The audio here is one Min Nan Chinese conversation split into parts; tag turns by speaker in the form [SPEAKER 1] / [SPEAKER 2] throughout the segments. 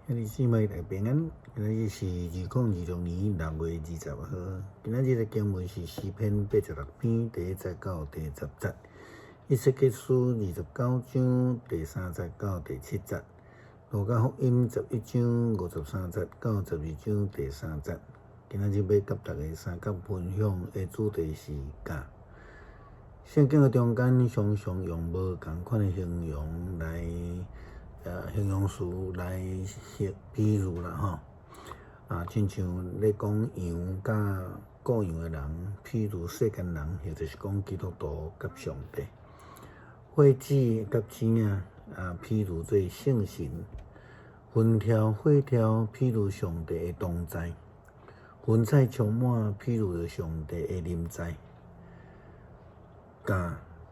[SPEAKER 1] 兄弟姊妹大家平安，今仔日是2026年6月20號。今仔日的經文是詩篇86篇第一節到第十節，以西結書29章第三節到第七節，路加福音11章53節到12章第三節。今仔日欲佮大家相佮分享的主題是教。聖經的中間常常用無仝款的形容來形容詞來比喻啦吼，啊，親像咧講羊佮顧羊的人，譬如世間人，或者是講基督徒佮上帝。火子佮錢仔，啊，譬如做聖神；雲柱火柱，譬如上帝的同在；雲彩充滿，譬如著上帝的臨在。佮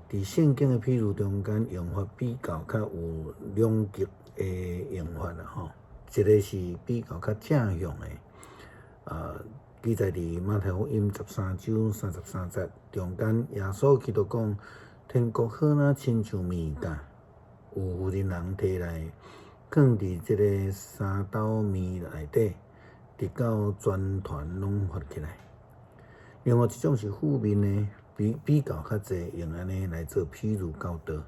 [SPEAKER 1] 佇聖經的比喻中間，用法比較較有兩極的用法啦吼。一个是比較較正向的，記載佇馬太福音13章33節中間，耶穌基督講：天國好若親像麵酵，有婦人人提來，囥佇這个三斗麵內底，直到全團攏發起來。另外一種是負面的。比較較濟用按呢來做比喻教導，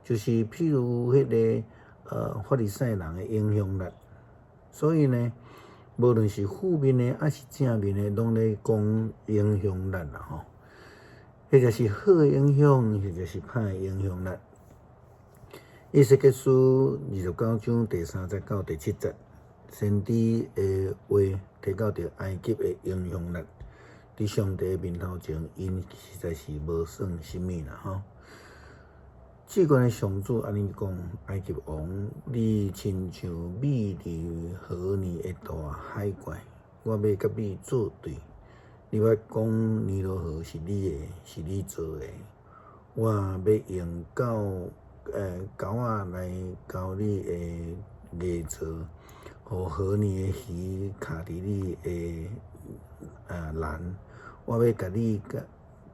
[SPEAKER 1] 就是譬如彼个法利賽人的影響力。所以呢，無論是負面的抑是正面的，攏咧講影響力啦吼。或者是好的影響，或者是歹的影響力。以西結書29章第三節到第七節，先知的話提到著埃及的影響力。佇上帝面頭前，𪜶實在是無算啥物啦吼。至懸的上主按呢講：埃及王，你親像覕佇河裡的大海怪，我欲佮你作對。你捌講尼羅河是你的，是你造的。我欲用鈎仔來勾你的牙槽，予河裡的魚徛佇你的欄，我欲共你佮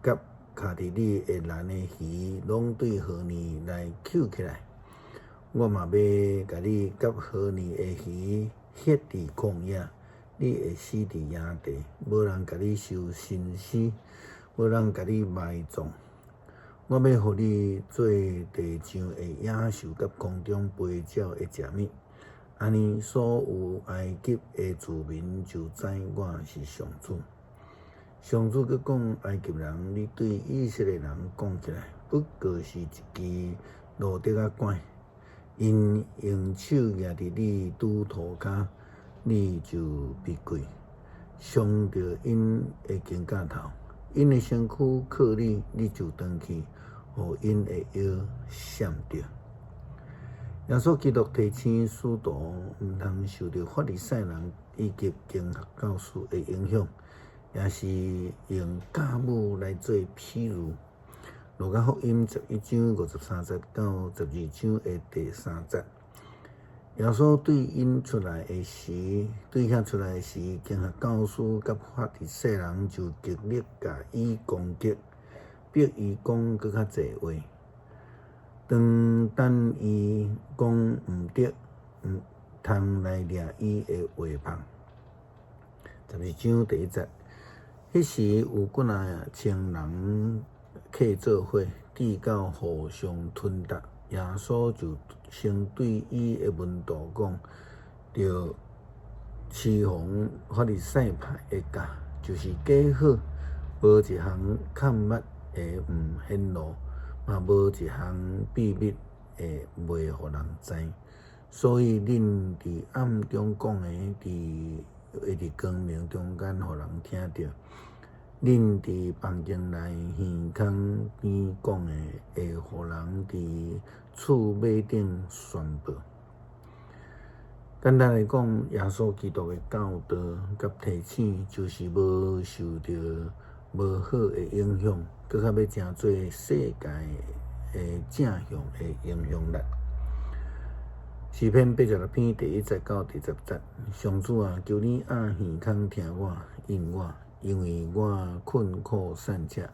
[SPEAKER 1] 佮徛佇你的欄的魚，攏對河裡來抾起來。我嘛欲共你佮河裡的魚歇佇曠野，你會死佇野地，無人共你收身屍，無人共你埋葬。我欲予你做地上的野獸佮空中飛鳥的食物。按呢，所有埃及的子民就知我是上主。上主閣講埃及人，你對以色列人講起來，不過是一支路竹仔桿，𪜶用手攑佇你拄塗跤，你就悲跪，傷著𪜶的肩胛頭。𪜶的身軀靠你，你就轉去，予𪜶的腰閃著。耶穌基督提醒使徒，毋通受著法利賽人以及經學教師的影響，也是用酵母來做譬喻。路加福音11章53節到12章的第三節，耶穌對𪜶出來的時，對遐出來的時，經學教師佮法利賽人就極力共伊攻擊，逼伊講閣較濟話。當等伊講毋著，毋通來掠伊的話縫。12章第一節，彼時有幾若千人客做伙，直到互相吞沓。耶穌就先對伊的門徒講：著提防法利賽派的酵，就是假好，無一項崁物會毋顯露。嘛無一項秘密會袂予人知，所以恁佇暗中講的，會佇光明中間予人聽著；恁佇房間內耳孔邊講的，會予人佇厝馬頂宣布。簡單來講，耶穌基督的教導佮提醒，就是無受著無好的影響，閣較欲成做世界的正向的影響力。詩篇86篇第一節到第十節，上主啊，求你掩耳孔聽我，應我，因為我困苦散赤。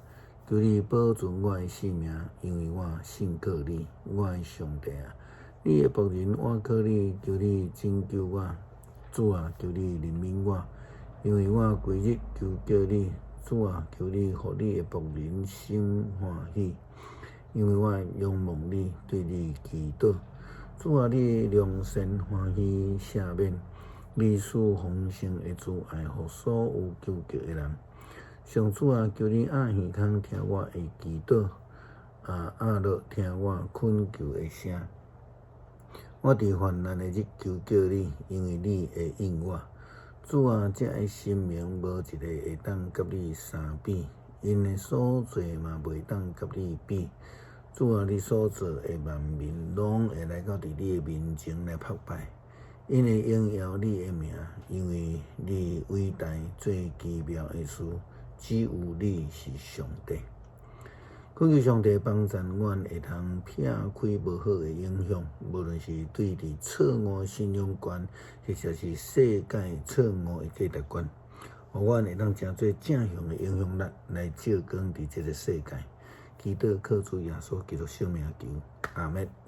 [SPEAKER 1] 求你保存我的性命，因為我信靠你，我的上帝啊，你的僕人倚靠你，求你拯救我。主啊，求你憐憫我，因為我規日求叫你。主啊，求你予你的僕人心歡喜，因為我仰望你，對你祈禱。主啊，你良善歡喜赦免，你賜豐盛的慈愛，予所有求叫的人。上主啊，求你掩耳孔聽我的祈禱，掩耳聽我懇求的聲。我佇患難的日求叫你，因為你會應我。主啊，這的神明無一个會當佮你相比，𪜶的所做嘛袂當佮你比。主啊，你所造的萬民攏會來到佇你的面前來膜拜，𪜶會榮耀你的名，因為你偉大做奇妙的事，只有你是上帝。懇求上帝幫贊阮會通撇開無好的影響，無論是對佇錯誤信仰觀，或者是世界錯誤的價值觀，予阮會當成做正向的影響力來照光佇這个世界。祈禱靠主耶穌基督聖名求，阿們。